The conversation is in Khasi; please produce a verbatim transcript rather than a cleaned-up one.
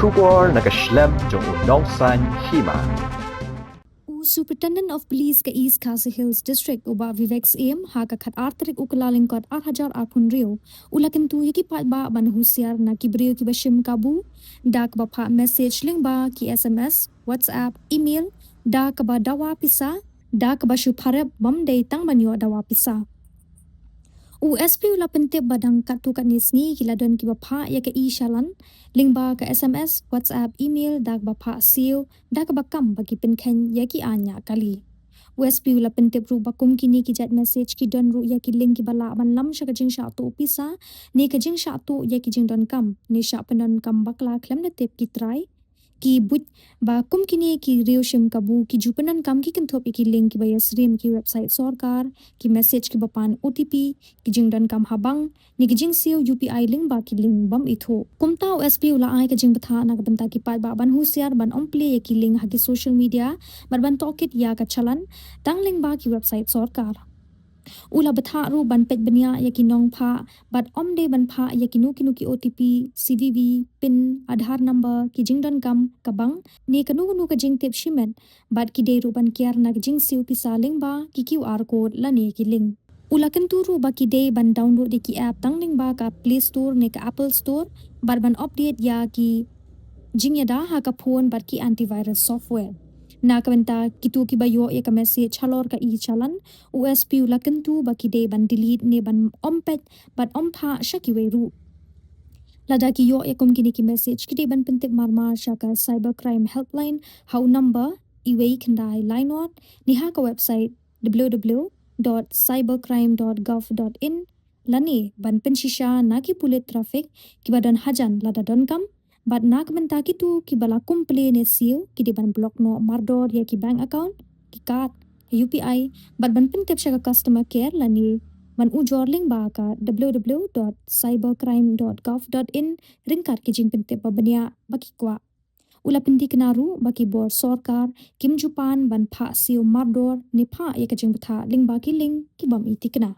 Khubor na ka shlem jong u nongsaiñ hima. U Superintendent of Police ka East Khasi Hills District, u Bah Vivek Syiem, ha ka khatar tarik u Kyllalyngkot ar hajar arphew hynriew, u la kyntu ïa ki paidbah ban husiar na ki briew kiba shim kabu da kaba phah message lyngba ki S M S, WhatsApp, email da kaba dawa pisa, da kaba shu pharep bym dei tang ban ïoh dawa pisa. U S P u la pyntip ba dang katto katne sngi ki la don kiba phah ïa ka e-challan lyngba ka S M S, WhatsApp, email da kaba phah siew da kaba kam ba ki pynkheiñ ïa ki aiñ ñiah kali. U S P u la pyntip ruh ba kum kine ki jait message ki don ruh ïa ki link kiba lah ban lam sha ka jingshah tuh pisa ne ka jingshah tuh ïa ki jingdonkam ne shah pyndonkam bakla khlem da tip ki trai, ki buit ba kum kine ki riew shim kabu ki ju pyndonkam ki kynthup ïa ki link kiba ïasyriem ki website sorkar, ki message kiba pan O T P, ki jingdonkam ha bank ne ki jingsiew U P I lyngba ki link bym ithuh. Kumta u S P u la ai ka jingbthah na ka bynta ki paidbah ban husiar ban ym plie ïa ki link ha ki social media bad ban tohkit ïa ka challan tang lyngba ki website sorkar. U la bthah ruh ban peit bniah ïa ki nongphah bad ym dei ban phah ïa kino kino ki O T P, C V V, pin, Aadhaar number, ki jingdonkam ka bank ne kano kano ka jingtip shimet, bad ki dei ruh ban kiar na ki jingsiew pisa lyngba ki Q R code lane ki link. U la kyntu ruh ba ki dei ban download ïa ki app tang lyngba ka Play Store ne ka Apple Store bad ban update ïa ki jingïada ha ka phone bad ki antivirus software. Na ka bynta kito kiba ïoh ïa ka message halor ka e-challan, u S P u la kyntu ba ki dei ban delete ne ban ym peit bad ym phah sha kiwei ruh. Lada ki ïoh ïa kum kine ki message ki dei ban pyntip marmar sha ka Cybercrime Helpline ha u number uwei khyndai lai nod ne ha ka website w w w dot cybercrime dot gov dot in lane ban pynshisha na ki pulit traffic kiba don hajan lada donkam, bad na ka bynta kito kiba la kum plie ne siew ki dei ban block noh mardor ïa ki bank account, ki card, ka U P I, bad ban pyntip sha ka customer care lane ban ujor lyngba ka w w w dot cybercrime dot gov dot in ryngkat ki jingpyntip ba bniah ba ki kwah. U la pynthikna ruh ba ki bor sorkar kim ju pan ban phah siew mardor ne phah ïa ka jingbthah lyngba ki link ki bym i thikna.